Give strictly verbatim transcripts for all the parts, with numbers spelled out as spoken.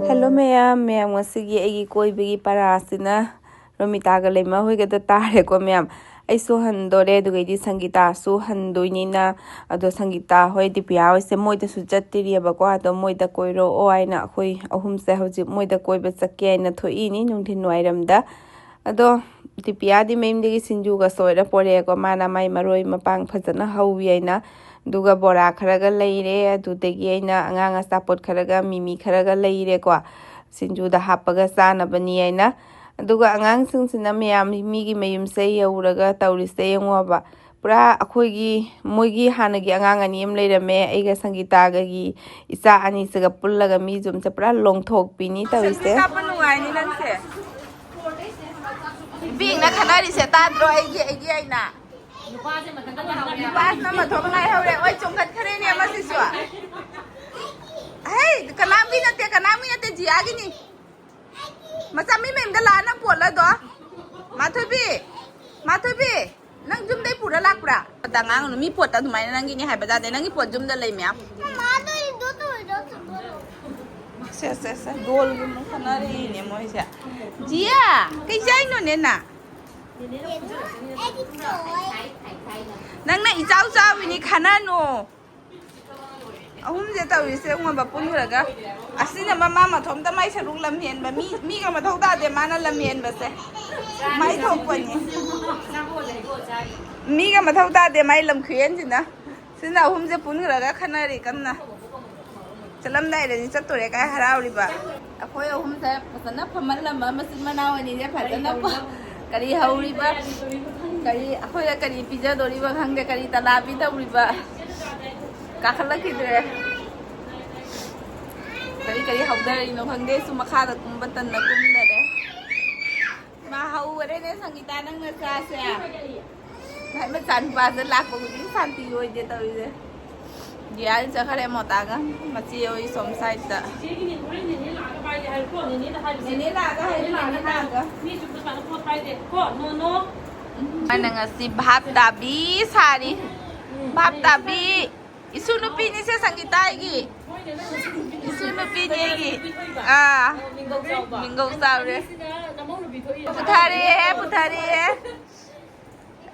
Hello ꯃꯌꯥꯝ, ꯃꯌꯥꯝ ꯉꯁꯤꯒꯤ ꯑꯩꯒꯤ ꯀꯣꯏꯕꯒꯤ ꯄꯔꯥꯁꯤꯅ ꯔꯣꯃꯤꯇꯥꯒ ꯂꯩꯃ ꯍꯣꯏꯒꯗ ꯇꯥꯔꯦꯀꯣ ꯃꯌꯥꯝ꯫ ꯑꯩꯁꯨ ꯍꯟꯗꯣꯔꯦ, ꯑꯗꯨꯒꯩꯗꯤ ꯁꯪꯒꯤꯇꯥꯁꯨ ꯍꯟꯗꯣꯏꯅꯤꯅ, ꯑꯗꯣ ꯁꯪꯒꯤꯇꯥ ꯍꯣꯏ, ꯗꯤꯄꯤꯌꯥ ꯍꯣꯏꯁꯦ ꯃꯣꯏꯗꯁꯨ ꯆꯠꯇ꯭ꯔꯤꯑꯕꯀꯣ꯫ ꯑꯗꯣ ꯃꯣꯏꯗ ꯀꯣꯏꯔꯛꯑꯣ ꯍꯥꯏꯅ ꯑꯩꯈꯣꯏ ꯑꯍꯨꯝꯁꯦ ꯍꯧꯖꯤꯛ ꯃꯣꯏꯗ ꯀꯣꯏꯕ ꯆꯠꯀꯦ ꯍꯥꯏꯅ ꯊꯣꯛꯏꯅꯤ ꯅꯨꯡꯊꯤꯜ ꯋꯥꯏꯔꯝꯗ꯫ ꯑꯗꯣ ꯗꯤꯄꯤꯌꯥꯗꯤ ꯃꯌꯨꯝꯗꯒꯤ ꯁꯤꯡꯖꯨꯒ ꯁꯣꯏꯔ ꯄꯣꯔꯛꯑꯦꯀꯣ, ꯃꯥꯅ ꯃꯥꯏ ꯃꯔꯣꯏ ꯃꯄꯥꯡ ꯐꯖꯅ ꯍꯧꯋꯤ ꯍꯥꯏꯅ꯫ ꯑꯗꯨꯒ ꯕꯣꯔꯥ ꯈꯔꯒ ꯂꯩꯔꯦ, ꯑꯗꯨꯗꯒꯤ ꯑꯩꯅ ꯑꯉꯥꯡ ꯑꯆꯥꯄꯣꯠ ꯈꯔꯒ, ꯃꯤꯃꯤ ꯈꯔꯒ ꯂꯩꯔꯦꯀꯣ, ꯁꯤꯡꯖꯨꯗ ꯍꯥꯞꯄꯒ ꯆꯥꯅꯕꯅꯤ ꯍꯥꯏꯅ꯫ ꯑꯗꯨꯒ ꯑꯉꯥꯡꯁꯤꯡꯁꯤꯅ ꯃꯌꯥꯝ ꯃꯤꯒꯤ ꯃꯌꯨꯝꯁꯦ ꯌꯧꯔꯒ ꯇꯧꯔꯤꯁꯦ ꯌꯦꯡꯉꯣꯕ꯫ ꯄꯨꯔꯥ ꯑꯩꯈꯣꯏꯒꯤ, ꯃꯣꯏꯒꯤ ꯍꯥꯟꯅꯒꯤ ꯑꯉꯥꯡ ꯑꯅꯤ ꯑꯃ ꯂꯩꯔꯝꯃꯦ, ꯑꯩꯒ ꯁꯪꯒꯤꯇꯥꯒꯒꯤ ꯏꯆꯥ ꯑꯅꯤꯁꯤꯒ ꯄꯨꯜꯂꯒ ꯃꯤ ꯌꯨꯝꯁꯦ ꯄꯨꯔꯥ ꯂꯣꯡꯊꯣꯛꯄꯤꯅꯤ ꯇꯧꯔꯤꯁꯦ꯫ ꯀꯥꯞꯄ ꯅꯨꯡꯉꯥꯏꯅꯤ ꯅꯪꯁꯦ꯫ ꯄꯤꯛꯅ ꯈꯟꯅꯔꯤꯁꯦ ꯇꯥꯗ꯭ꯔꯣ? ꯑꯩꯒꯤ, ꯑꯩꯒꯤ ꯑꯩꯅ꯫ ꯅꯨꯄꯥꯁꯤꯅ ꯃꯊꯣꯡ ꯉꯥꯏꯍꯧꯔꯦ꯫ ꯑꯣꯏ, ꯆꯣꯡꯈꯠꯈ꯭ꯔꯦꯅꯦ ꯑꯃꯁꯤꯁꯨ꯫ ꯍꯩ, ꯀꯅꯥꯝꯒꯤ ꯅꯠꯇꯦ, ꯀꯅꯥꯝꯒꯤ ꯅꯠꯇꯦ, ꯖꯤꯌꯥꯒꯤꯅꯤ꯫ ꯃꯆꯥ ꯃꯤ ꯃꯌꯨꯝꯗ ꯂꯥꯛꯑ ꯅꯪ ꯄꯣꯠꯂꯗꯣ? ꯃꯥꯊꯣꯏꯕꯤ, ꯃꯥꯊꯣꯏꯕꯤ, ꯅꯪ ꯌꯨꯝꯗꯩ ꯄꯨꯔ ꯂꯥꯛꯄ꯭ꯔꯥ? ꯄꯇꯥ ꯉꯥꯡꯒꯅꯨ, ꯃꯤ ꯄꯣꯠꯇ ꯑꯗꯨꯃꯥꯏꯅ ꯅꯪꯒꯤꯅꯤ ꯍꯥꯏꯕ ꯌꯥꯗꯦ, ꯅꯪꯒꯤ ꯄꯣꯠ ꯌꯨꯝꯗ ꯂꯩ ꯃꯌꯥꯝ꯫ ꯁꯦ, ꯁꯦ, ꯁꯦ, ꯗꯣꯜꯒꯨꯝꯕ ꯈꯟꯅꯔꯤꯅꯦ ꯃꯣꯏꯁꯦ꯫ ꯖꯤꯌꯥ, ꯀꯩ ꯆꯥꯏꯅꯣꯅꯦ ꯅꯪ? ꯅꯪꯅ ꯏꯆꯥꯎ ꯆꯥꯎꯏꯅꯤ ꯈꯟꯅꯅꯨ꯫ ꯑꯍꯨꯝꯁꯦ ꯇꯧꯔꯤꯁꯦ ꯌꯦꯡꯉꯣꯕ ꯄꯨꯟꯈ꯭ꯔꯒ꯫ ꯑꯁꯤꯅ ꯃꯃꯥ ꯃꯊꯣꯝꯇ ꯃꯥꯏ ꯁꯔꯨꯛ ꯂꯝ ꯍꯦꯟꯕ꯫ ꯃꯤ, ꯃꯤꯒ ꯃꯊꯧ ꯇꯥꯗꯦ ꯃꯥꯅ ꯂꯝ ꯍꯦꯟꯕꯁꯦ꯫ ꯃꯥꯏ ꯊꯣꯛꯄꯅꯤ꯫ ꯃꯤꯒ ꯃꯊꯧ ꯇꯥꯗꯦ ꯃꯥꯏ ꯂꯝ ꯈꯨꯍꯦꯟꯁꯤꯅ꯫ ꯁꯤꯅ ꯑꯍꯨꯝꯁꯦ ꯄꯨꯟꯈ꯭ꯔꯒ ꯈꯟꯅꯔꯤ ꯀꯟꯅ꯫ ꯆꯠꯂꯝꯗꯥꯏꯗꯗꯤ ꯆꯠꯇꯣꯔꯦ ꯀꯥꯏ ꯍꯔꯥꯎꯔꯤꯕ꯫ ꯑꯩꯈꯣꯏ ꯑꯍꯨꯝꯁꯦ ꯐꯖꯅ ꯐꯝꯍꯜꯂꯝꯕ ꯃꯆꯤꯟ ꯃꯅꯥꯎ ꯑꯅꯤꯁꯦ ꯐꯖꯅ ꯐ-, ꯀꯔꯤ ꯍꯧꯔꯤꯕ, ꯀꯔꯤ ꯑꯩꯈꯣꯏꯗ ꯀꯔꯤ ꯄꯤꯖꯗꯣꯔꯤꯕ ꯈꯪꯗꯦ, ꯀꯔꯤ ꯇꯂꯥꯕꯤ ꯇꯧꯔꯤꯕ꯫ ꯀꯥꯈꯠꯂꯛꯈꯤꯗ꯭ꯔꯦ꯫ ꯀꯔꯤ ꯀꯔꯤ ꯍꯧꯗꯔꯤꯅꯣ ꯈꯪꯗꯦ, ꯁꯨꯝ ꯃꯈꯥꯗ ꯀꯨꯝꯕ ꯇꯟꯅ ꯀꯨꯝꯗꯔꯦ꯫ ꯃꯥ ꯍꯧꯈꯔꯦꯅꯦ ꯁꯪꯒꯤꯇꯥ, ꯅꯪ ꯅꯆꯥꯁꯦ꯫ ꯅꯪ ꯃꯆꯥꯅꯨꯄꯥꯁꯦ ꯂꯥꯛꯄ ꯈꯨꯗꯤꯡ ꯁꯥꯟꯇꯤ ꯑꯣꯏꯗꯦ ꯇꯧꯔꯤꯁꯦ꯫ ꯖꯤꯌꯥꯗꯤ ꯆꯠꯈ꯭ꯔꯦ ꯃꯣꯇꯥꯒ, ꯃꯆꯦ ꯍꯣꯏ ꯁꯣꯝ ꯁꯥꯏꯗꯇ꯫ ꯅꯦꯅꯦ ꯂꯥꯛꯑꯒ ꯍꯥꯏꯌꯨ, ꯅꯦꯅꯦ ꯂꯥꯛꯑꯒ꯫ ꯃꯥꯅ ꯉꯁꯤ ꯚꯥꯞ ꯇꯥꯕꯤ ꯁꯥꯔꯤ꯫ ꯚꯥꯞ ꯇꯥꯕꯤ꯫ ꯏꯁꯨ ꯅꯨꯄꯤꯅꯤꯁꯦ ꯁꯪꯒꯤꯇꯥꯒꯤ꯫ ꯏꯁꯨ ꯅꯨꯄꯤꯅꯦ ꯑꯩꯒꯤ꯫ ꯑꯥ, ꯃꯤꯡꯒꯧ ꯆꯥꯎꯔꯦ꯫ ꯄꯨꯊꯔꯦ, ꯄꯨꯊꯔꯦ꯫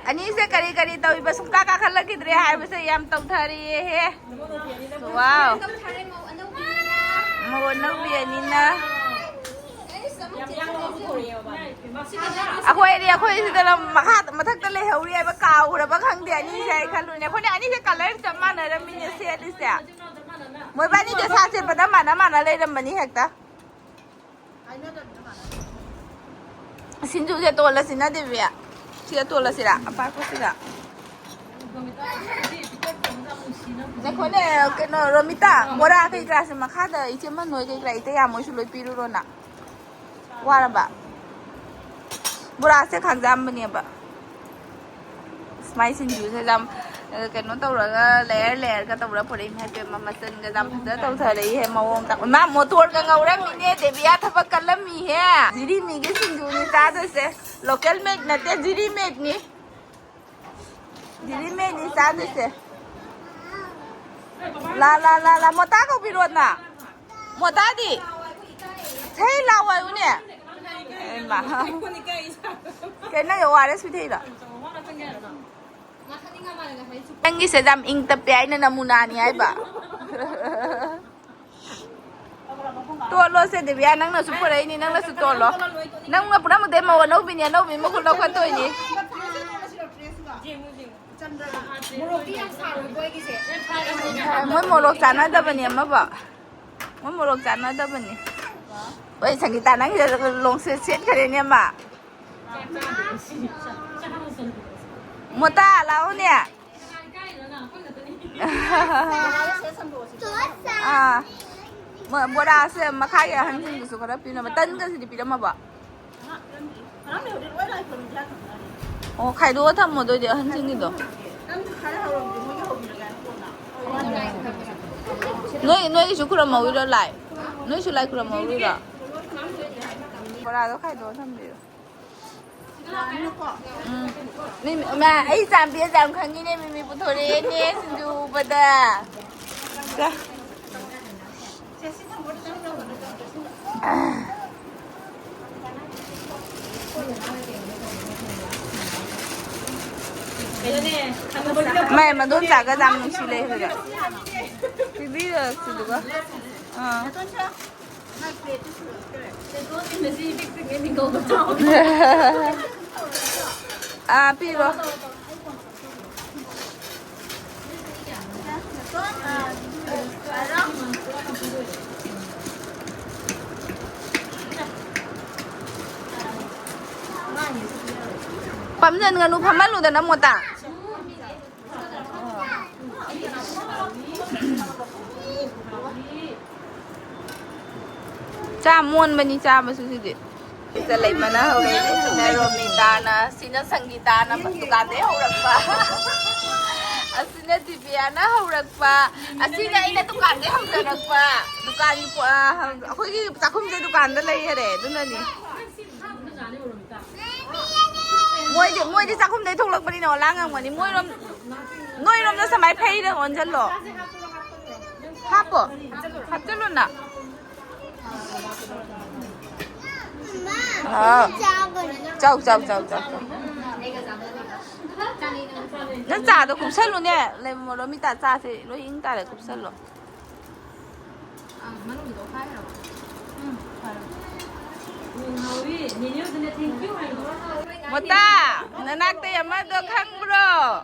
ꯑꯅꯤꯁꯦ ꯀꯔꯤ ꯀꯔꯤ ꯇꯧꯔꯤꯕ? ꯁꯨꯡꯀꯥ ꯀꯥꯈꯠꯂꯛꯈꯤꯗ꯭ꯔꯦ ꯍꯥꯏꯕꯁꯦ ꯌꯥꯝ ꯇꯧꯊꯔꯤꯌꯦꯍꯦ꯫ ꯋꯥꯎ꯫ ꯃꯧ ꯑꯅꯧꯕꯤ ꯑꯅꯤꯅ꯫ ꯑꯩꯈꯣꯏꯗꯤ, ꯑꯩꯈꯣꯏ ꯁꯤꯗ ꯃꯈꯥ, ꯃꯊꯛꯇ ꯂꯩꯍꯧꯔꯤ ꯍꯥꯏꯕ ꯀꯥꯎꯈ꯭ꯔꯕ ꯈꯪꯗꯦ꯫ ꯑꯅꯤꯁꯦ ꯑꯩ ꯈꯜꯂꯨꯅꯦ, ꯑꯩꯈꯣꯏꯅ ꯑꯅꯤꯁꯦ ꯀꯂꯔ ꯆꯞ ꯃꯥꯟꯅꯔꯝꯃꯤꯅꯦ ꯁꯦꯠꯂꯤꯁꯦ꯫ ꯃꯣꯏꯕꯥꯅꯤꯗꯤ ꯁꯥꯁꯦꯠꯄꯗ ꯃꯥꯟꯅ ꯃꯥꯟꯅ ꯂꯩꯔꯝꯕꯅꯤ ꯍꯦꯛꯇ꯫ ꯁꯤꯡꯖꯨꯁꯦ ꯇꯣꯜꯂꯁꯤꯅ, ꯗꯦꯕꯤ꯫ ꯁꯤꯗ ꯇꯣꯜꯂꯁꯤꯔꯥ, ꯑꯄꯥꯛꯄꯁꯤꯗ? ꯉꯥꯏꯈꯣꯅꯦ, ꯀꯩꯅꯣ, ꯔꯣꯃꯤꯇꯥ, ꯕꯣꯔꯥ ꯀꯩ ꯀꯔꯥꯁꯦ ꯃꯈꯥꯗ ꯏꯆꯦ ꯃꯅꯣꯏ ꯀꯩ ꯀꯔꯥ, ꯏꯇꯩ ꯌꯥꯝ ꯃꯣꯏꯁꯨ ꯂꯣꯏ ꯄꯤꯔꯨꯔꯣꯅ꯫ ꯋꯥꯔꯕ? ꯕꯣꯔꯥꯁꯦ ꯈꯥꯡꯖꯥꯝꯕꯅꯦꯕ꯫ ꯁꯨꯃꯥꯏ ꯁꯤꯡꯖꯨꯁꯦ ꯌꯥꯝ, ꯑ, ꯀꯩꯅꯣ ꯇꯧꯔꯒ, ꯂꯦꯌꯔ ꯂꯦꯌꯔꯒ ꯇꯧꯔ ꯄꯨꯔꯛꯏ꯫ ꯏꯃꯥ ꯏꯕꯦꯝꯃ, ꯃꯆꯜꯒ ꯌꯥꯝ ꯐꯖꯅ ꯇꯧꯊꯔꯛꯏꯍꯦ, ꯃꯑꯣꯡ ꯇꯧ-, ꯏꯃꯥ, ꯃꯣꯇꯣꯔꯒ ꯉꯧꯔꯝꯃꯤꯅꯦ, ꯗꯦꯕꯤꯌꯥ ꯊꯕꯛ ꯀꯜꯂꯝꯃꯤꯍꯦ꯫ ꯖꯤꯔꯤ ꯃꯤꯒꯤ ꯁꯤꯡꯖꯨꯅꯤ ꯆꯥꯗꯣꯏꯁꯦ꯫ ꯂꯣꯀꯦꯜ ꯃꯦꯗ ꯅꯠꯇꯦ, ꯖꯤꯔꯤ ꯃꯦꯗꯅꯤ꯫ ꯖꯤꯔꯤ ꯃꯦꯗꯅꯤ ꯆꯥꯗꯣꯏꯁꯦ꯫ ꯂꯥ, ꯂꯥ, ꯂꯥ, ꯂꯥ, ꯃꯣꯇꯥ ꯀꯧꯕꯤꯔꯣꯅ꯫ ꯃꯣꯇꯥꯗꯤ? ꯁꯩ ꯂꯥꯎ ꯍꯥꯏꯌꯨꯅꯦ꯫ ꯍꯩꯃꯥ꯫ ꯀꯩꯅꯣ, ꯅꯪ ꯑꯣ ꯑꯥꯔ ꯑꯦꯁ ꯄꯤꯊꯛꯏꯔꯣ? ꯅꯪꯒꯤꯁꯦ ꯌꯥꯝ ꯏꯪ ꯇꯞꯄꯦ, ꯑꯩꯅ ꯅꯃꯨꯅꯥꯅꯤ ꯍꯥꯏꯕ꯫ ꯇꯣꯠꯂꯣꯁꯦ ꯗꯦꯕꯤꯌꯥ, ꯅꯪꯅꯁꯨ ꯄꯨꯔꯛꯏꯅꯤ, ꯅꯪꯅꯁꯨ ꯇꯣꯠꯂꯣ꯫ ꯅꯪꯅ ꯄꯨꯔꯛꯃꯗꯩ ꯃꯧ ꯑꯅꯧꯕꯤꯅꯤ, ꯑꯅꯧꯕꯤ ꯃꯈꯨꯠ ꯂꯧꯈꯠꯇꯣꯏꯅꯤ꯫ ꯃꯣꯏ ꯃꯣꯔꯣꯛ ꯆꯥꯟꯅꯗꯕꯅꯦ ꯑꯃꯕ꯫ ꯃꯣꯏ ꯃꯣꯔꯣꯛ ꯆꯥꯟꯅꯗꯕꯅꯤ꯫ ꯍꯣꯏ, ꯁꯪꯒꯤꯇꯥ, ꯅꯪꯒꯤꯗ ꯂꯣꯡꯁꯦ ꯁꯦꯠꯈ꯭ꯔꯦꯅꯦ ꯑꯃ꯫ ꯃꯣꯇꯥ, ꯂꯥꯛꯑꯣꯅꯦ꯫ ꯑꯥ꯫ ꯃ-, ꯕꯣꯔꯥꯁꯦ ꯃꯈꯥꯒꯤ ꯑꯍꯟꯁꯤꯡꯗꯨꯁꯨ ꯈꯔ ꯄꯤꯅꯕ꯫ ꯇꯟꯒꯁꯤꯗꯤ ꯄꯤꯔꯝꯃꯕꯣ? ꯑꯣ, ꯈꯥꯏꯗꯣꯛꯑ ꯊꯝꯃꯣ ꯑꯗꯨꯑꯣꯏꯗꯤ ꯑꯍꯟꯁꯤꯡꯒꯤꯗꯣ꯫ ꯅꯣꯏ, ꯅꯣꯏꯒꯤꯁꯨ ꯈꯨꯔꯨꯝꯍꯧꯔꯤꯔꯣ ꯂꯥꯏ? ꯅꯣꯏꯁꯨ ꯂꯥꯏ ꯈꯨꯔꯨꯝꯍꯧꯔꯤꯔꯣ? ꯕꯣꯔꯥꯗꯣ ꯈꯥꯏꯗꯣꯛꯑ ꯊꯝꯕꯤꯔꯣ꯫ ꯎꯝ꯫ ꯃꯤꯃꯤ-, ꯃꯥ, ꯑꯩ ꯆꯥꯝꯕꯤ ꯑꯦꯖꯥꯝ ꯈꯪꯉꯤꯅꯦ, ꯃꯤꯃꯤ ꯄꯨꯊꯣꯔꯛꯑꯦꯅꯦ ꯁꯤꯡꯖꯨ ꯎꯕꯗ꯫ ꯆꯥ-, ꯃꯥꯏ ꯃꯗꯣꯝꯆꯥꯒ ꯌꯥꯝ ꯅꯨꯡꯁꯤ ꯂꯩꯈ꯭ꯔꯦ꯫ ꯄꯤꯕꯤꯔꯛꯑꯁꯤꯗꯨꯒ꯫ ꯑꯥ꯫ ꯑꯥ, ꯄꯤꯔꯣ꯫ ꯐꯝꯖꯟꯒꯅꯨ, ꯐꯝꯍꯜꯂꯨꯗꯅ ꯃꯣꯇꯥ꯫ ꯆꯥ ꯃꯣꯟꯕꯅꯤ ꯆꯥꯕꯁꯨ ꯁꯤꯗꯤ꯫ ꯁꯤꯗ ꯂꯩꯃꯅ ꯍꯧꯔꯦ꯫ ꯁꯤꯅ ꯔꯣꯃꯤꯇꯥꯅ, ꯁꯤꯅ ꯁꯪꯒꯤꯇꯥꯅ ꯗꯨꯀꯥꯟꯗꯩ ꯍꯧꯔꯛꯄ꯫ ꯑꯁꯤꯅ ꯗꯤꯕꯤꯌꯥꯅ ꯍꯧꯔꯛꯄ꯫ ꯑꯁꯤꯅ ꯑꯩꯅ ꯗꯨꯀꯥꯟꯗꯩ ꯍꯧꯖꯔꯛꯄ꯫ ꯗꯨꯀꯥꯟꯒꯤ ꯄꯣ-, ꯑ, ꯑꯩꯈꯣꯏꯒꯤ ꯆꯥꯛꯈꯨꯝꯁꯦ ꯗꯨꯀꯥꯟꯗ ꯂꯩꯈꯔꯦ, ꯑꯗꯨꯅꯅꯤ꯫ ꯃꯣꯏꯗꯤ, ꯃꯣꯏꯗꯤ ꯆꯥꯛꯈꯨꯝꯗꯩ ꯊꯣꯛꯂꯛꯄꯅꯤꯅ ꯑꯣꯂꯥ ꯉꯝꯒꯅꯤ꯫ ꯃꯣꯏꯔꯣꯝ, ꯅꯣꯏꯔꯣꯝꯗ ꯁꯨꯃꯥꯏ ꯐꯩꯔ ꯑꯣꯟꯁꯤꯜꯂꯣ꯫ ꯍꯥꯞꯄꯣ꯫ ꯍꯥꯞꯆꯤꯜꯂꯨꯅ꯫ ꯑꯥ꯫ ꯆꯥꯎ, ꯆꯥꯎ, ꯆꯥꯎ, ꯆꯥꯎ, ꯆꯥꯎ꯫ ꯅꯪ ꯆꯥꯗꯣ ꯀꯨꯞꯁꯜꯂꯨꯅꯦ꯫ ꯂꯩꯃꯣ ꯔꯣꯃꯤꯇꯥ ꯆꯥꯁꯦ꯫ ꯂꯣꯏ ꯏꯪ ꯇꯥꯔꯦ, ꯀꯨꯞꯁꯜꯂꯣ꯫ ꯃꯣꯇꯥ, ꯅꯅꯥꯛꯇꯩ ꯑꯃꯗꯣ ꯈꯪꯕ꯭ꯔꯣ?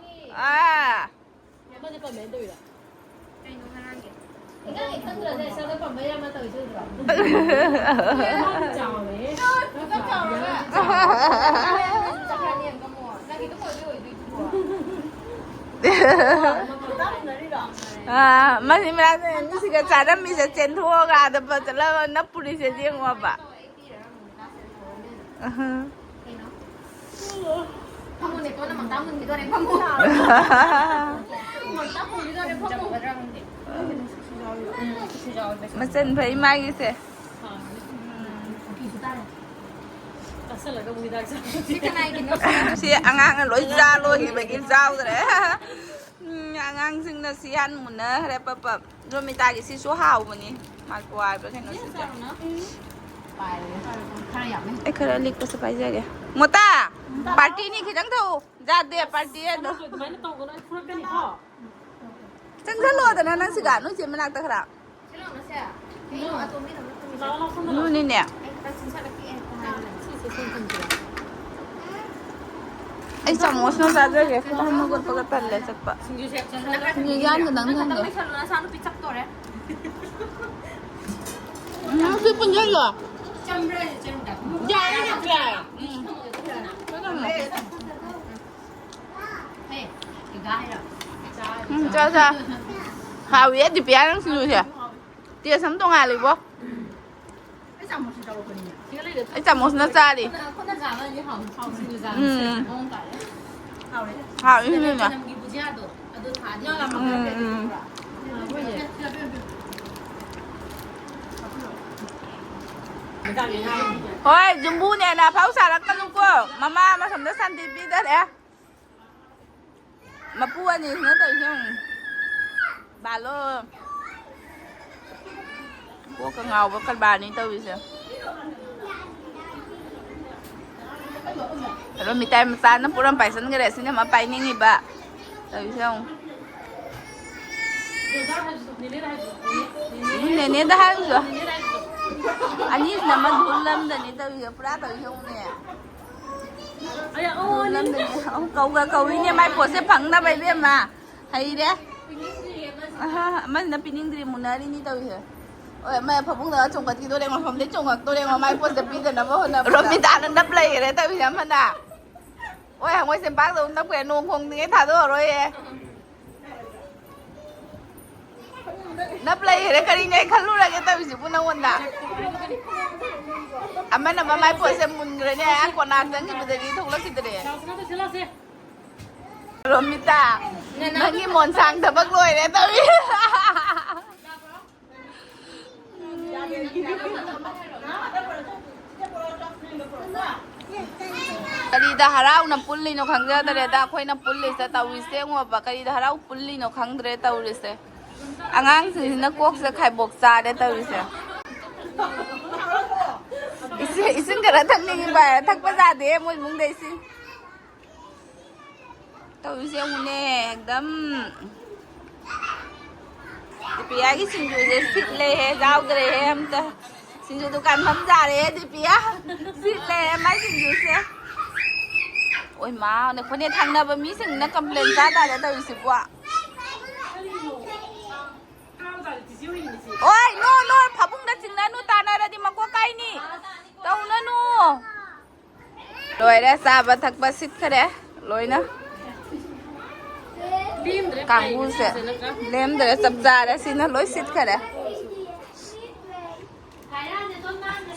ꯑꯥ꯫ ꯑꯥ, ꯃꯁꯤ ꯃꯌꯥꯝꯁꯦ ꯃꯤꯁꯤꯒ ꯆꯥꯔꯝꯃꯤꯁꯦ ꯆꯦꯟꯊꯣꯛꯑꯒ ꯑꯥꯗ ꯆꯠꯂꯒ ꯅꯞꯄꯨꯔꯤꯁꯦ ꯌꯦꯡꯉꯣꯕ꯫ ꯑꯍ꯫ ꯃꯆꯟ ꯐꯩ ꯃꯥꯒꯤꯁꯦ꯫ ꯁꯤ ꯑꯉꯥꯡꯅ ꯂꯣꯏ ꯆꯥ ꯂꯣꯏꯈꯤꯕꯒꯤ ꯆꯥꯎꯗ꯭ꯔꯦ꯫ ꯎꯝ, ꯑꯉꯥꯡꯁꯤꯡꯅ ꯁꯤ ꯍꯥꯟ ꯃꯨꯟꯅꯈ꯭ꯔꯦ ꯄꯞ ꯄꯞ꯫ ꯔꯣꯃꯤꯇꯥꯒꯤ ꯁꯤꯁꯨ ꯍꯥꯎꯕꯅꯤ꯫ ꯃꯥꯜꯄꯨꯋꯥ ꯍꯥꯏꯕ꯭ꯔꯥ ꯀꯩꯅꯣ ꯁꯤꯁꯦ꯫ ꯄꯥꯏꯔꯦ꯫ ꯈꯔ ꯌꯥꯝꯃꯦ꯫ ꯑꯩ ꯈꯔ ꯂꯤꯛꯄꯁꯨ ꯄꯥꯏꯖꯒꯦ꯫ ꯃꯣꯇꯥ, ꯄꯥꯔꯇꯤꯅꯤ, ꯈꯤꯇꯪ ꯊꯛꯎ꯫ ꯌꯥꯗꯦ ꯄꯥꯔꯇꯤ ꯍꯥꯏꯗꯣ꯫ ꯑꯗꯨꯃꯥꯏꯅ ꯇꯧꯒꯅꯣ, ꯑꯩ ꯐꯨꯔꯛꯀꯅꯤꯀꯣ꯫ ꯆꯪꯁꯜꯂꯣꯗꯅ ꯅꯪ ꯁꯤꯒ ꯅꯣꯏ ꯆꯦ ꯃꯅꯥꯛꯇ ꯈꯔ꯫ ꯁꯤ ꯂꯥꯎꯅꯁꯦ꯫ ꯀꯩꯅꯣ ꯑꯇꯣꯝꯕꯤꯗꯧꯅ ꯊꯝꯃꯤꯁꯦ꯫ ꯂꯥꯛꯑꯣ, ꯂꯥꯛꯑꯣ, ꯁꯣꯝꯗ ꯂꯥꯛꯑꯣ꯫ ꯅꯨꯅꯤꯅꯦ꯫ ꯑꯩ ꯈꯤꯇꯪ ꯆꯤꯟꯁꯤꯜꯂꯛꯀꯦ꯫ ꯁꯤꯁꯦ ꯁꯣꯝ ꯊꯝꯁꯤꯔꯣ? ꯑꯩ ꯆꯥꯃꯁꯅ ꯆꯥꯖꯒꯦ꯫ ꯈꯣꯡ ꯍꯥꯝꯕ ꯈꯣꯠꯄꯒ ꯇꯜꯂꯦ ꯆꯠꯄ꯫ ꯁꯤꯡꯖꯨꯁꯦ ꯁꯤꯡꯖꯨ ꯌꯥꯟꯒꯗꯪ ꯅꯪ ꯈꯛꯇꯪ ꯊꯝꯒꯦ꯫ ꯂꯩꯁꯜꯂꯣ, ꯅꯆꯥꯅꯨꯄꯤ ꯆꯞꯇꯣꯔꯦ꯫ ꯎꯝ, ꯁꯤ ꯄꯨꯟꯁꯤꯜꯂꯣ꯫ ꯆꯝꯕ꯭ꯔꯥ ꯍꯥꯏꯁꯦ, ꯆꯝꯕ꯭ꯔꯥ? ꯌꯥꯏꯌꯦ, ꯌꯥꯏꯌꯦ꯫ ꯍꯦ, ꯀꯩꯀꯥ ꯍꯥꯏꯔꯣ? ꯎꯝ, ꯆꯥ, ꯆꯥ꯫ ꯍꯥꯎꯏ, ꯗꯤꯄꯤꯌꯥ, ꯅꯪ ꯁꯤꯡꯖꯨꯁꯦ꯫ ꯇꯦꯁ ꯑꯃ ꯇꯣꯡꯉꯥꯜꯂꯤꯕꯣ꯫ ꯑꯩ ꯆꯥꯃꯁꯁꯨ ꯇꯧꯔꯛꯄꯅꯤꯅꯦ꯫ ꯑꯩ ꯆꯥꯃꯁꯅ ꯆꯥꯔꯤ꯫ ꯈꯨꯠꯅ ꯆꯥꯕꯅꯗꯤ ꯍꯥꯎ-, ꯍꯥꯎ ꯁꯤꯡꯖꯨ ꯆꯥꯕꯁꯦ ꯎꯝ꯫ ꯃꯑꯣꯡ ꯇꯥꯔꯦ꯫ ꯍꯥꯎꯏ, ꯁꯤꯡꯖꯨꯅ꯫ ꯆꯅꯝꯒꯤ ꯕꯨꯖꯤꯌꯥꯗꯣ ꯑꯗꯨ ꯊꯥꯗꯤ ꯎꯝ, ꯎꯝ꯫ ꯍꯣꯏ, ꯖꯨꯝꯕꯨꯅꯦꯅ ꯑꯐꯥꯎ ꯁꯥꯔꯛꯀꯅꯨꯀꯣ꯫ ꯃꯃꯥ ꯑꯃ ꯁꯣꯝꯗ ꯁꯥꯟꯇꯤ ꯄꯤꯗꯔꯦ꯫ ꯃꯄꯨ ꯑꯅꯤꯁꯤꯅ ꯇꯧꯔꯤꯁꯦ ꯌꯦꯡꯉꯨ꯫ ꯕꯥꯂꯣ꯫ ꯀꯣꯛꯀ ꯉꯥꯎꯕ ꯀꯔꯕꯥꯔꯅꯤ ꯇꯧꯔꯤꯁꯦ꯫ ꯑꯗꯣ ꯃꯤꯇꯥꯏ ꯃꯆꯥꯅ ꯄꯨꯔꯝ ꯄꯥꯏꯁꯟꯈ꯭ꯔꯦ꯫ ꯁꯤꯅ ꯑꯃ ꯄꯥꯏꯅꯤꯡꯉꯤꯕ꯫ ꯇꯧꯔꯤꯁꯦ ꯌꯦꯡꯉꯨ꯫ ꯅꯦꯅꯦꯗ ꯍꯥꯏꯔꯨꯆꯣ꯫ ꯑꯅꯤꯁꯤꯅ ꯑꯃ ꯙꯨꯜ ꯑꯃꯗꯅꯤ ꯇꯧꯔꯤꯁꯦ꯫ ꯄꯨꯔꯥ ꯇꯧꯔꯤꯁꯦ ꯌꯦꯡꯉꯨꯅꯦ꯫ ꯙꯨꯜ ꯑꯃꯗꯅꯤ꯫ ꯑꯃꯨꯛ ꯀꯧꯒ ꯀꯧꯏꯅꯦ ꯃꯥꯏ ꯄꯣꯠꯁꯦ ꯐꯪꯅꯕ ꯏꯕꯦꯝꯃ꯫ ꯍꯩꯔꯦ꯫ ꯑꯍꯥ, ꯑꯃꯁꯤꯅ ꯄꯤꯅꯤꯡꯗ꯭ꯔꯤ ꯃꯨꯟꯅꯔꯤꯅꯤ ꯇꯧꯔꯤꯁꯦ꯫ ꯍꯣꯏ, ꯃꯥꯏ ꯐꯃꯨꯡꯗ ꯆꯣꯡꯈꯠꯈꯤꯗꯣꯔꯦ, ꯃꯐꯝꯗꯩ ꯆꯣꯡꯉꯛꯇꯣꯔꯦ, ꯃꯃꯥꯏ ꯄꯣꯠꯁꯦ ꯄꯤꯗꯅꯕ ꯍꯣꯠꯅꯕꯗ꯫ ꯔꯣꯃꯤꯇꯥꯅ ꯅꯞ ꯂꯩꯈ꯭ꯔꯦ ꯇꯧꯔꯤꯁꯦ ꯑꯃꯅ꯫ ꯍꯣꯏ, ꯍꯪꯉꯣꯏ ꯁꯦꯝꯄꯥꯛꯇ ꯑꯃꯨꯛ ꯅꯞꯈ꯭ꯔꯦ, ꯅꯣꯡ ꯈꯣꯡꯗ꯭ꯔꯤꯉꯩ ꯊꯥꯗꯣꯛꯑꯔꯣꯏꯌꯦ꯫ ꯅꯞ ꯂꯩꯈ꯭ꯔꯦ, ꯀꯔꯤꯅꯦ ꯈꯜꯂꯨꯔꯒꯦ ꯇꯧꯔꯤꯁꯤꯕꯨ ꯅꯉꯣꯟꯗ? ꯑꯃꯅ ꯃꯃꯥꯏ ꯄꯣꯠꯁꯦ ꯃꯨꯟꯈ꯭ꯔꯦꯅꯦ, ꯑꯥ ꯀꯣꯅꯥ ꯆꯪꯈꯤꯕꯗꯒꯤ ꯊꯣꯛꯂꯛꯈꯤꯗ꯭ꯔꯦ꯫ ꯔꯣꯃꯤꯇꯥ, ꯅꯪꯒꯤ ꯃꯣꯟꯁꯥꯡ ꯊꯕꯛ ꯂꯣꯏꯔꯦ ꯇꯧꯔꯤ꯫ ꯀꯔꯤꯗ ꯍꯔꯥꯎꯅ ꯄꯨꯜꯂꯤꯅꯣ ꯈꯪꯖꯗꯔꯦꯗ ꯑꯩꯈꯣꯏꯅ ꯄꯨꯜꯂꯤꯁꯦ꯫ ꯇꯧꯔꯤꯁꯦ ꯌꯦꯡꯉꯣꯕ, ꯀꯔꯤꯗ ꯍꯔꯥꯎ ꯄꯨꯜꯂꯤꯅꯣ ꯈꯪꯗ꯭ꯔꯦ ꯇꯧꯔꯤꯁꯦ꯫ ꯑꯉꯥꯡꯁꯤꯡꯁꯤꯅ ꯀꯣꯛꯁꯦ ꯈꯥꯏꯕꯣꯛ ꯆꯥꯔꯦ ꯇꯧꯔꯤꯁꯦ꯫ ꯏꯁꯤꯡ, ꯏꯁꯤꯡ ꯈꯔ ꯊꯛꯅꯤꯡꯉꯤ ꯚꯥꯏ, ꯊꯛꯄ ꯌꯥꯗꯦ ꯃꯣꯏ ꯏꯃꯨꯡꯗ ꯏꯁꯤꯡ꯫ ꯇꯧꯔꯤꯁꯦ ꯌꯦꯡꯉꯨꯅꯦ, ꯑꯦꯛꯗꯝ ꯗꯤꯄꯤꯌꯥꯒꯤ ꯁꯤꯡꯖꯨꯁꯦ ꯁꯤꯠꯂꯦꯍꯦ, ꯌꯥꯎꯗ꯭ꯔꯦꯍꯦ ꯑꯝꯇ꯫ ꯁꯤꯡꯖꯨ ꯗꯨꯀꯥꯟ ꯐꯝ ꯌꯥꯔꯦꯍꯦ ꯗꯤꯄꯤꯌꯥ, ꯁꯤꯠꯂꯦꯍꯦ ꯃꯥꯏ ꯁꯤꯡꯖꯨꯁꯦ꯫ ꯑꯣꯏ ꯃꯥꯅꯦ, ꯐꯅꯦꯛ ꯊꯪꯅꯕ ꯃꯤꯁꯤꯡꯅ ꯀꯝꯄ꯭ꯂꯦꯟ ꯆꯥ ꯇꯥꯔꯦ ꯇꯧꯔꯤꯁꯤꯕꯣ꯫ ꯑꯣꯏ, ꯅꯣ, ꯅꯣ, ꯐꯃꯨꯡꯗ ꯆꯤꯡꯅꯅꯨ, ꯇꯥꯟꯅꯔꯗꯤ ꯃꯀꯣꯛ ꯀꯥꯏꯅꯤ꯫ ꯇꯧꯅꯅꯨ꯫ ꯂꯣꯏꯔꯦ, ꯆꯥꯕ ꯊꯛꯄ ꯁꯤꯠꯈꯔꯦ ꯂꯣꯏꯅ꯫ ꯀꯥꯡꯕꯨꯁꯦ ꯂꯦꯝꯗ꯭ꯔꯦ, ꯆꯞ ꯆꯥꯔꯦ, ꯁꯤꯅ ꯂꯣꯏ ꯁꯤꯠꯈꯔꯦ꯫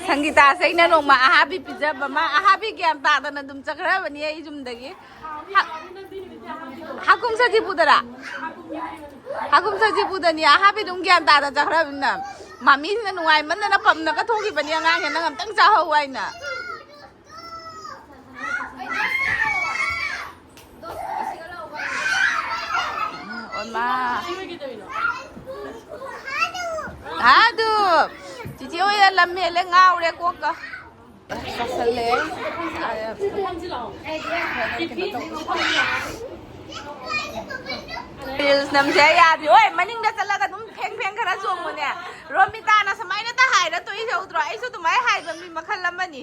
ꯁꯪꯒꯤꯇꯥꯁꯦ ꯑꯩꯅ ꯅꯣꯡꯃ ꯑꯍꯥꯕꯤ ꯄꯤꯖꯕ, ꯃꯥ ꯑꯍꯥꯕꯤ ꯒ꯭ꯌꯥꯟ ꯇꯥꯗꯅ ꯑꯗꯨꯝ ꯆꯠꯈ꯭ꯔꯕꯅꯤ ꯑꯩ ꯌꯨꯝꯗꯒꯤ꯫ ꯍꯥ-, ꯍꯥꯀꯨꯝ ꯁꯖꯤꯕꯨꯗꯔꯥ? ꯍꯥꯀꯨꯝ ꯁꯖꯤꯕꯨꯗꯅꯤ, ꯑꯍꯥꯕꯤ ꯑꯗꯨꯝ ꯒ꯭ꯌꯥꯟ ꯇꯥꯗ ꯆꯠꯈ꯭ꯔꯕꯅꯤꯅ꯫ ꯃꯥꯃꯤꯁꯤꯅ ꯅꯨꯡꯉꯥꯏꯃꯟꯗꯅ ꯄꯝꯅꯒ ꯊꯣꯛꯈꯤꯕꯅꯤ ꯑꯉꯥꯡꯁꯦ, "ꯅꯪ ꯑꯝꯇꯪ ꯆꯥꯍꯧ" ꯍꯥꯏꯅ꯫ ꯑꯣꯏꯃꯥ꯫ ꯑꯗꯨ ꯆꯤꯆꯦ ꯍꯣꯏꯗ ꯂꯝ ꯍꯦꯜꯂꯦ, ꯉꯥꯎꯔꯦ ꯀꯣꯛꯀ꯫ ꯆꯥꯁꯜꯂꯦ꯫ ꯔꯤꯜꯁ ꯅꯝꯁꯦ ꯌꯥꯗꯦ꯫ ꯍꯣꯏ, ꯃꯅꯤꯡꯗ ꯆꯠꯂꯒ ꯑꯗꯨꯝ ꯐꯦꯡ ꯐꯦꯡ ꯈꯔ ꯆꯣꯡꯉꯨꯅꯦ꯫ ꯔꯣꯃꯤꯇꯥꯅ ꯁꯨꯃꯥꯏꯅ ꯇ ꯍꯥꯏꯔ ꯇꯣꯛꯏꯁꯦ ꯎꯗ꯭ꯔꯣ? ꯑꯩꯁꯨ ꯑꯗꯨꯃꯥꯏꯅ ꯍꯥꯏꯕ ꯃꯤ ꯃꯈꯜ ꯑꯃꯅꯤ꯫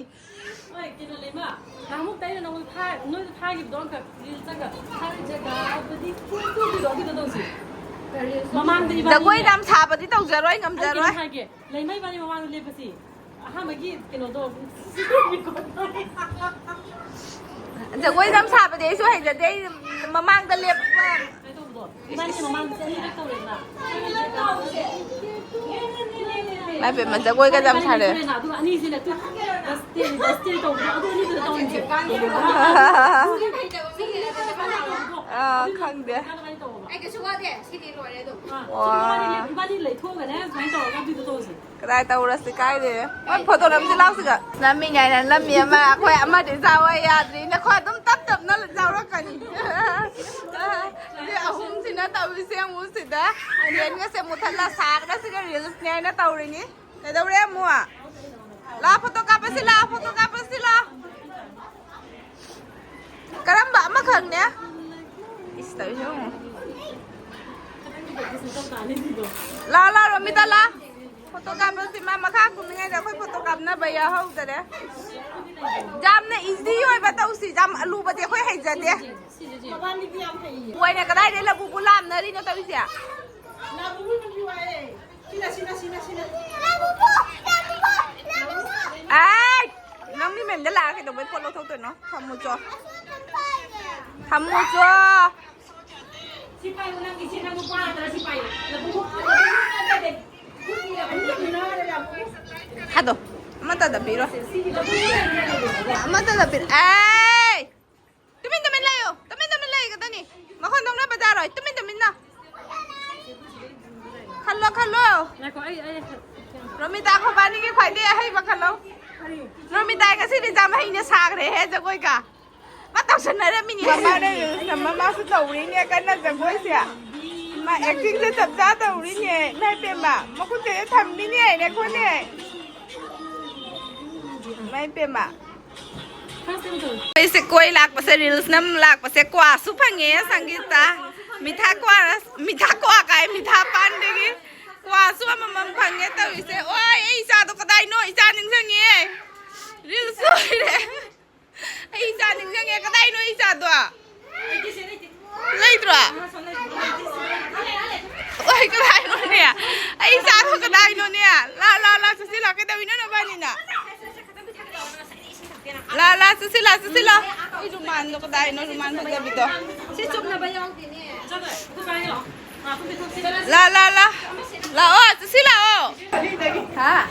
ꯍꯣꯏ, ꯀꯩꯅꯣ, ꯂꯩꯃ, ꯅꯍꯥꯟꯃꯨꯛꯇ ꯑꯩꯅ ꯅꯉꯣꯟꯗ ꯊꯥ-, ꯅꯣꯏꯗ ꯊꯥꯈꯤꯕꯗꯣ ꯑꯃꯈꯛ, ꯔꯤꯜꯁ ꯑꯃꯈꯛ, ꯊꯥꯔꯤꯁꯦ ꯒꯥꯕꯗꯤ ꯇꯨ ꯇꯨ ꯇꯨꯗꯣ ꯑꯗꯨꯗꯣ ꯇꯧꯁꯤ꯫ ꯃꯃꯥꯡꯗ ꯏꯕꯥꯅꯤ ꯖꯒꯣꯏ ꯌꯥꯝ ꯁꯥꯕꯗꯤ ꯇꯧꯖꯔꯣꯏ, ꯑꯩ ꯀꯩꯅꯣ ꯉꯝꯖꯔꯣꯏ꯫ ꯍꯥꯏꯒꯦ, ꯂꯩꯃ ꯏꯕꯥꯅꯤ ꯃꯃꯥꯡꯗ ꯂꯦꯞꯄꯁꯤ꯫ ꯑꯍꯥꯟꯕꯒꯤ ꯀꯩꯅꯣꯗꯣ, ꯖꯒꯣꯏ ꯌꯥꯝ ꯁꯥꯕꯗꯤ ꯑꯩꯁꯨ ꯍꯩꯖꯗꯦ, ꯑꯩ ꯃꯃꯥꯡꯗ ꯂꯦꯞꯄ꯫ ꯁꯨꯃꯥꯏꯅ ꯇꯧꯕꯗꯣ, ꯏꯕꯥꯅꯤ ꯃꯃꯥꯡꯗ ꯆꯅꯤꯔꯛ ꯇꯧꯔꯦꯗꯅ꯫ ꯏꯃꯥꯏ ꯄꯦꯝꯃ, ꯖꯒꯣꯏꯒ ꯌꯥꯝ ꯁꯥꯔꯦ꯫ ꯑꯗꯨꯒ ꯑꯅꯤꯁꯤꯅ ꯇꯨ, ꯗꯁꯇꯦ, ꯗꯁꯇꯦ ꯇꯧꯕꯗꯣ, ꯑꯗꯨ ꯑꯅꯤꯗꯨꯗ ꯇꯧꯍꯟꯁꯦ꯫ ꯑꯥ, ꯈꯪꯗꯦ꯫ ꯑꯗꯨꯃꯥꯏꯅ ꯇꯧꯕ꯫ ꯑꯩ ꯀꯩꯁꯨ ꯋꯥꯗꯦ, ꯁꯤꯗꯤ ꯂꯣꯏꯔꯦ ꯑꯗꯨꯝ꯫ ꯑꯥ, ꯋꯥ꯫ ꯁꯤꯗꯤ ꯏꯕꯥꯅꯤ ꯂꯩꯊꯣꯛꯑꯒꯅꯦ, ꯁꯨꯃꯥꯏꯅ ꯇꯧꯔꯒ ꯑꯗꯨꯗꯣ ꯇꯧꯁꯦ꯫ ꯀꯗꯥꯏ ꯇꯧꯔꯁꯤ ꯀꯥꯏꯗꯦ꯫ ꯍꯣꯏ, ꯐꯣꯇꯣ ꯅꯝꯁꯤ ꯂꯥꯎꯁꯤꯒ꯫ ꯅꯝꯃꯤꯉꯩꯗ ꯅꯝꯃꯤ ꯑꯃ, ꯑꯩꯈꯣꯏ ꯑꯃꯗꯤ ꯆꯥꯎ ꯌꯥꯗ꯭ꯔꯤꯅꯦ꯫ ꯑꯩꯈꯣꯏ ꯑꯗꯨꯝ ꯇꯞ ꯇꯞꯅ ꯌꯥꯎꯔꯛꯀꯅꯤ꯫ ꯑꯗꯨꯗꯤ ꯑꯍꯨꯝꯁꯤꯅ ꯇꯧꯔꯤꯁꯦ ꯑꯃꯨꯛ ꯁꯤꯗ ꯐꯦꯟꯒꯁꯦ ꯃꯨꯊꯠꯂ ꯁꯥꯒꯅ ꯁꯤꯗ ꯔꯤꯜꯁꯅꯦ ꯍꯥꯏꯅ ꯇꯧꯔꯤꯅꯤ꯫ ꯀꯩꯗꯧꯔꯦ ꯑꯃꯨꯛ? ꯂꯥ, ꯐꯣꯇꯣ ꯀꯥꯞꯄꯁꯤ ꯂꯥ, ꯐꯣꯇꯣ ꯀꯥꯞꯄꯁꯤ ꯂꯥ꯫ ꯀꯔꯝꯕ ꯑꯃꯈꯛꯅꯦ? ꯏꯁ, ꯇꯧꯔꯤꯁꯦ ꯌꯦꯡꯉꯨ꯫ ꯂꯥ, ꯂꯥ, ꯔꯣꯃꯤꯇꯥ, ꯂꯥ꯫ ꯐꯣꯇꯣ ꯀꯥꯞꯄꯁꯤ ꯃꯥ ꯃꯈꯥ ꯀꯨꯝꯃꯤꯉꯩꯗ ꯑꯩꯈꯣꯏ ꯐꯣꯇꯣ ꯀꯥꯞꯅꯕ ꯌꯥꯎꯍꯧꯗꯔꯦ꯫ ꯌꯥꯝꯅ ꯏꯖꯤ ꯑꯣꯏꯕ ꯇꯧꯁꯤ, ꯌꯥꯝ ꯑꯂꯨꯕꯗꯤ ꯑꯩꯈꯣꯏ ꯍꯩꯖꯗꯦ꯫ ꯃꯣꯏꯅ ꯀꯗꯥꯏꯗꯩ ꯂꯕꯨꯛꯄꯨ ꯂꯥꯝꯅꯔꯤꯅꯣ ꯇꯧꯔꯤꯁꯦ? ꯑꯩ! ꯅꯪꯗꯤ ꯃꯦꯝꯗ ꯂꯥꯛꯑ ꯀꯩꯗꯧꯕꯩ ꯄꯣꯠ ꯂꯧꯊꯣꯛꯇꯣꯏꯅꯣ? ꯊꯝꯃꯨꯆꯣ꯫ ꯊꯝꯃꯨꯆꯣ꯫ ꯁꯤ ꯄꯥꯏꯌꯨ, ꯅꯪꯒꯤ ꯁꯤ ꯅꯪ ꯅꯨꯄꯥ ꯅꯠꯇ꯭ꯔ ꯁꯤ ꯄꯥꯏꯌꯨ꯫ ꯂꯕꯨꯛ ꯊꯥꯗꯣ꯫ ꯑꯃꯠꯇꯗ ꯄꯤꯔꯣ꯫ ꯑꯃꯠꯇꯗ ꯄꯤꯔꯣ꯫ ꯑꯦ! ꯇꯨꯃꯤꯟ ꯇꯨꯃꯤꯟ ꯂꯩꯌꯨ꯫ ꯇꯨꯃꯤꯟ ꯇꯨꯃꯤꯟ ꯂꯩꯒꯗꯅꯤ꯫ ꯃꯈꯣꯟ ꯊꯣꯛꯅꯕ ꯌꯥꯔꯣꯏ꯫ ꯇꯨꯃꯤꯟ ꯇꯨꯃꯤꯟꯅ꯫ ꯈꯜꯂꯣ, ꯈꯜꯂꯣ꯫ ꯉꯥꯏꯈꯣ, ꯑꯩ, ꯑꯩ ꯔꯣꯃꯤꯇꯥ ꯈꯣꯕꯥꯅꯤꯒꯤ ꯈ꯭ꯋꯥꯏꯗꯒꯤ ꯑꯍꯩꯕ ꯈꯜꯂꯣ꯫ ꯔꯣꯃꯤꯇꯥ ꯉꯁꯤꯗꯤ ꯌꯥꯝ ꯍꯩꯅ ꯁꯥꯈ꯭ꯔꯦꯍꯦ ꯖꯒꯣꯏꯒ꯫ ꯃꯥ ꯇꯧꯁꯟꯅꯔꯝꯃꯤꯅꯦ꯫ ꯃꯃꯥꯅ ꯔꯤꯜꯁ ꯅꯝꯕ ꯃꯥꯁꯨ ꯇꯧꯔꯤꯅꯦ ꯀꯟꯅ ꯖꯒꯣꯏꯁꯦ꯫ ꯃꯥ ꯑꯦꯛꯇꯤꯡꯁꯦ ꯆꯞ ꯆꯥ ꯇꯧꯔꯤꯅꯦ꯫ ꯏꯃꯥ ꯏꯄꯦꯝꯃ, ꯃꯈꯨꯠꯇ ꯊꯝꯃꯤꯅꯦ, ꯔꯦꯀꯣꯔꯗꯅꯦ꯫ ꯏꯃꯥ ꯏꯄꯦꯝꯃ꯫ ꯑꯩꯁꯦ ꯀꯣꯏ ꯂꯥꯛꯄꯁꯦ, ꯔꯤꯜꯁ ꯅꯝ ꯂꯥꯛꯄꯁꯦ ꯀ꯭ꯋꯥꯁꯨ ꯐꯪꯉꯦ ꯁꯪꯒꯤꯇꯥ꯫ ꯃꯤꯊꯥ ꯀ꯭ꯋꯥ, ꯃꯤꯊꯥ ꯀ꯭ꯋꯥ ꯀꯥꯏ, ꯃꯤꯊꯥ ꯄꯥꯟꯗꯒꯤ ꯀ꯭ꯋꯥꯁꯨ ꯑꯃꯃꯝ ꯐꯪꯉꯦ ꯇꯧꯔꯤꯁꯦ꯫ ꯑꯣꯏ, ꯑꯩ ꯏꯆꯥꯗꯣ ꯀꯗꯥꯏꯅꯣ? ꯏꯆꯥ ꯅꯤꯡꯁꯤꯡꯉꯦ꯫ ꯔꯤꯜꯁ ꯂꯣꯏꯔꯦ꯫ ꯑꯩ ꯏꯆꯥ ꯅꯤꯡꯁꯤꯡꯉꯦ꯫ ꯀꯗꯥꯏꯅꯣ ꯑꯩ ꯏꯆꯥꯗꯣ? ꯂꯩꯇ꯭ꯔꯣ? ꯑꯣꯏ, ꯀꯗꯥꯏꯅꯣꯅꯦ? ꯑꯩ ꯏꯆꯥꯗꯣ ꯀꯗꯥꯏꯅꯣꯅꯦ? ꯂꯥ, ꯂꯥ, ꯂꯥ, ꯆꯠꯁꯤ ꯂꯥ꯫ ꯀꯩꯗꯧꯔꯤꯅꯣ ꯅꯕꯥꯅꯤꯅ? ꯂꯥ, ꯂꯥ, ꯆꯠꯁꯤ ꯂꯥ, ꯆꯠꯁꯤ ꯂꯥ꯫ ꯑꯩ ꯔꯨꯃꯥꯟꯗꯣ ꯀꯗꯥꯏꯅꯣ? ꯔꯨꯃꯥꯟ ꯐꯖꯕꯤꯗꯣ꯫ ꯁꯤ ꯆꯨꯝꯅꯕ ꯌꯥꯎꯗꯦꯅꯦ꯫ ꯂꯥ, ꯂꯥ, ꯂꯥ꯫ ꯂꯥꯛꯑꯣ, ꯆꯠꯁꯤ ꯂꯥꯛꯑꯣ꯫ ꯍꯥ?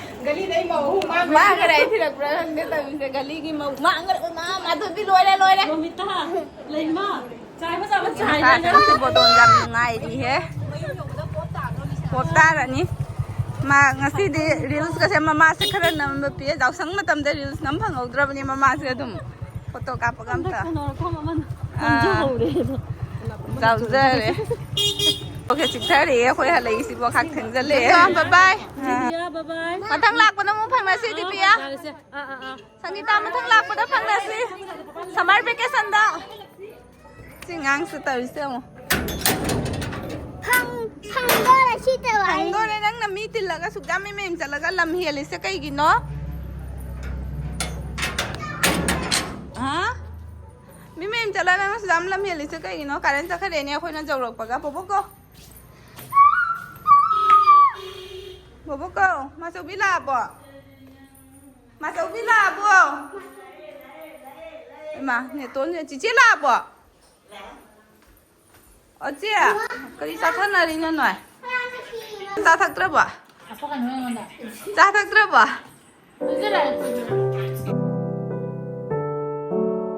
ꯃꯥꯡꯈ꯭ꯔꯦ, ꯑꯩ ꯊꯤꯔꯛꯄ꯭ꯔꯥ ꯈꯪꯗꯦ ꯇꯧꯔꯤꯁꯦ꯫ ꯒꯂꯤꯒꯤ ꯃꯧ ꯃꯥꯡꯈ꯭ꯔꯦ꯫ ꯃꯥ, ꯃꯥ, ꯃꯥ, ꯃꯥꯗꯨꯗꯤ ꯂꯣꯏꯔꯦ, ꯂꯣꯏꯔꯦ꯫ ꯔꯣꯃꯤꯇꯥ, ꯂꯩꯃ, ꯆꯥꯏꯕ ꯆꯥꯕ ꯆꯥꯏ꯫ ꯃꯆꯥꯁꯤꯡꯁꯦ ꯕꯣꯗꯣꯟ ꯌꯥꯝ ꯅꯨꯡꯉꯥꯏꯔꯤꯍꯦ꯫ ꯄꯣꯞ ꯇꯥꯔꯅꯤ꯫ ꯃꯥ ꯉꯁꯤꯗꯤ ꯔꯤꯜꯁꯀꯁꯦ ꯃꯃꯥꯁꯦ ꯈꯔ ꯅꯝꯕ ꯄꯤꯌꯦ꯫ ꯌꯥꯎꯁꯪ ꯃꯇꯝꯗ ꯔꯤꯜꯁ ꯅꯝ ꯐꯪꯍꯧꯗ꯭ꯔꯕꯅꯤ ꯃꯃꯥꯁꯦ ꯑꯗꯨꯝ꯫ ꯐꯣꯇꯣ ꯀꯥꯞꯄꯒ ꯑꯝꯇ꯫ ꯍꯟꯗꯛ ꯀꯩꯅꯣ ꯃꯐꯝ ꯑꯃ ꯑꯥ꯫ ꯅꯝꯖꯍꯧꯔꯦ ꯑꯗꯣ꯫ ꯌꯥꯎꯖꯔꯦ꯫ ꯑꯣꯀꯦ, ꯆꯤꯛꯊꯔꯛꯑꯦ ꯑꯩꯈꯣꯏ ꯍꯜꯂꯛꯏꯁꯤꯕꯣ, ꯈꯥꯛ ꯊꯦꯡꯖꯜꯂꯛꯑꯦ꯫ ꯕꯥꯏ ꯕꯥꯏ꯫ ꯃꯊꯪ ꯂꯥꯛꯄꯗ ꯑꯃꯨꯛ ꯐꯪꯅꯁꯤ, ꯗꯤꯄꯤꯌꯥ꯫ ꯁꯪꯒꯤꯇꯥ, ꯃꯊꯪ ꯂꯥꯛꯄꯗ ꯐꯪꯅꯁꯤ꯫ ꯁꯝꯃꯔ ꯚꯦꯀꯦꯁꯟꯗ꯫ ꯁꯤ ꯉꯥꯡꯁꯦ ꯇꯧꯔꯤꯁꯦ ꯑꯃꯨꯛ꯫ ꯐꯪ-, ꯐꯪꯗꯣꯔꯦ ꯁꯤ ꯇꯧꯔꯦ꯫ ꯐꯪꯗꯣꯔꯦ, ꯅꯪꯅ ꯃꯤ ꯇꯤꯜꯂꯒ ꯁꯨꯛꯌꯥꯝ ꯃꯤ ꯃꯌꯨꯝ ꯆꯠꯂꯒ ꯂꯝ ꯍꯦꯜꯂꯤꯁꯦ ꯀꯩꯒꯤꯅꯣ? ꯍꯥ? ꯃꯤ ꯃꯌꯨꯝ ꯆꯠꯂꯒ ꯅꯪꯅ ꯁꯨꯛꯌꯥꯝ ꯂꯝ ꯍꯦꯜꯂꯤꯁꯦ ꯀꯩꯒꯤꯅꯣ? ꯀꯥꯔꯦꯟ ꯆꯠꯈ꯭ꯔꯦꯅꯦ ꯑꯩꯈꯣꯏꯅ ꯌꯧꯔꯛꯄꯒ꯫ ꯕꯣꯕꯣꯛ ꯀꯧ꯫ ꯕꯣꯕꯣꯛ ꯀꯧ꯫ ꯃꯥꯆꯧꯕꯤ ꯂꯥꯛꯑꯕꯣ? ꯃꯥꯆꯧꯕꯤ ꯂꯥꯛꯑꯕꯣ? ꯏꯃꯥ, ꯅꯦꯇꯣꯟꯁꯦ꯫ ꯆꯤꯆꯦ ꯂꯥꯛꯑꯕꯣ? ꯑꯣ, ꯆꯦ, ꯀꯔꯤ ꯆꯥꯊꯅꯔꯤꯅꯣ ꯅꯣꯏ? ꯆꯥ ꯊꯛꯇ꯭ꯔꯕꯣ? ꯆꯥ ꯊꯛꯇ꯭ꯔꯕꯣ?